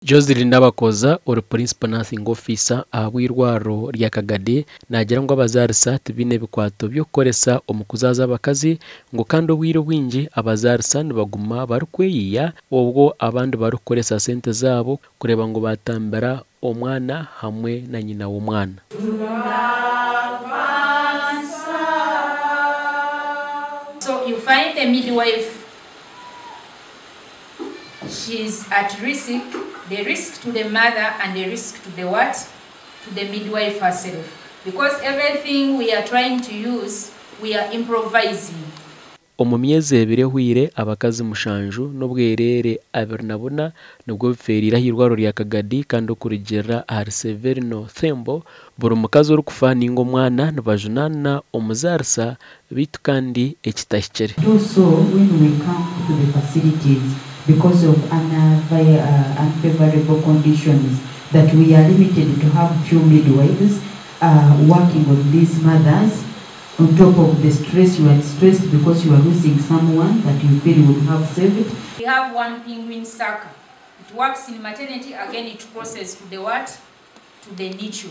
Joseline Nabakoza ori Principal Nursing Officer ahabw'eirwariro rya Kagadi naagira ngu abazaarisa tibaine bikwato by'okukoresa omu kuzaaza abakazi ngu kandi obwire obwingi abazaarisa nibaguma barikweyiya obwo abandi barikukoresa sente zaabo kureeba ngu baatambira omwana hamwe na nyina w'omwana. So you find the midwife, she's at risk, the risk to the mother and the risk to the what? To the midwife herself. Because everything we are trying to use, we are improvising. Omu myezi ebiri ehweire, abakazi mushanju n'obwereere 24 nibwo bifeereire ah'eirwariro rya Kagadi kandi okurugiirira ahari Severino Thembo, buri mukazi orikufa ninga omwana nibajunaana omuzaarisa beitu kandi ekitahikire. Do so when we come to the facilities because of unfavorable conditions that we are limited to have few midwives working on these mothers. On top of the stress, you are stressed because you are losing someone that you feel you would have saved. We have one penguin sucker. It works in maternity, again it crosses to the what? To the NICU.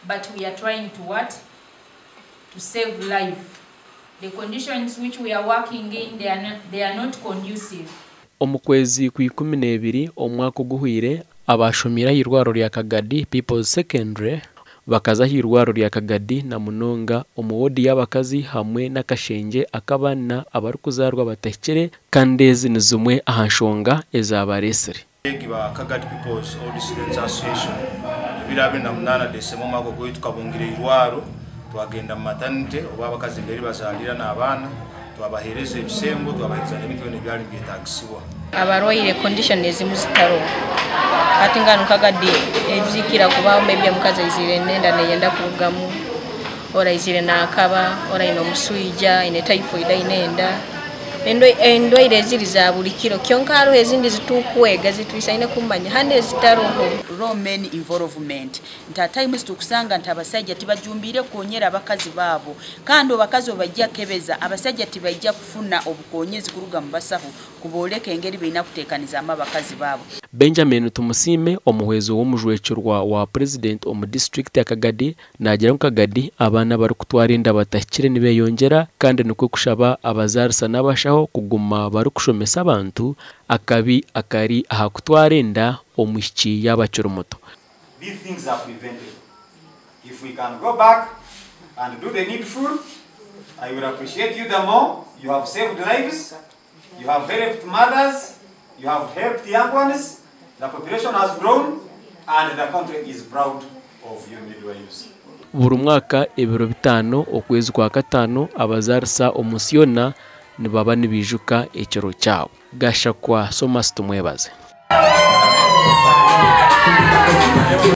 But we are trying to what? To save life. The conditions which we are working in, they are not conducive. Omu kwezi kwa 12 omwaka oguhwire, abashomiire ah'eirwariro rya Kagadi People's Secondary bakaza ah'eirwariro rya Kagadi na munonga omu woodi y'abakazi hamwe n'akashengye ak'abaana abarikuzaarwa batahikire kandi ezi ni zimwe aha nshonga ezabareesire. Abeegi ba Kagadi People's Old Students Association 2008 Desemba omwaka ogwaitu tukabungira eirwaro twagenda mu maternity obu abakazi mbere bazaalira n'abaana twabaheereza ebisembo twabaheereza n'ebintu byona ebyari nibyetaagisibwa. Abarwaire condition ezimu zitaroho hati nganu Kagadi ebizikira kubaho maybe omukazi aizire nenda neyenda kurugamu ora aizire nakaba ora aine omuswija aine typhoid aine enda endwaire eziri za buri kiro kyonka hariho ezindi zitukwega zitwisaine kumanya handi ezitaroho. Raw men involvement nti at times tukusanga nti abasajja tibajumbire kukonyera abakazi baabo kandi abakazi obajja kebeza abasajja tibajja kufuna obukonyezi kuruga mu basaho kubooleka engeri baina kuteekanizaamu abakazi baabo. Benjamin Tumusiime omuhwezi w'omujwekyerwa wa president omu district ya Kagadi naagira ngu Kagadi abaana abarikutwara enda batahikire nibeyongyera kandi nikwo kushaba abazaarisa n'abashaho kuguma barikushomesa abantu akabi akari aha kutwara enda omwishiki yaaba akiri muto. These things are preventable. If we can go back and do the needful, I will appreciate you the more. You have saved lives, you have helped mothers, you have helped young ones, the population has grown, and the country is proud of you midwives. Buri mwaka ebiro 5 okwezi kwa 5 abazaarisa omu nsi yoona nibaba nibiijuka ekiro kyabo. Gashakwa Thomas Tumwebaze.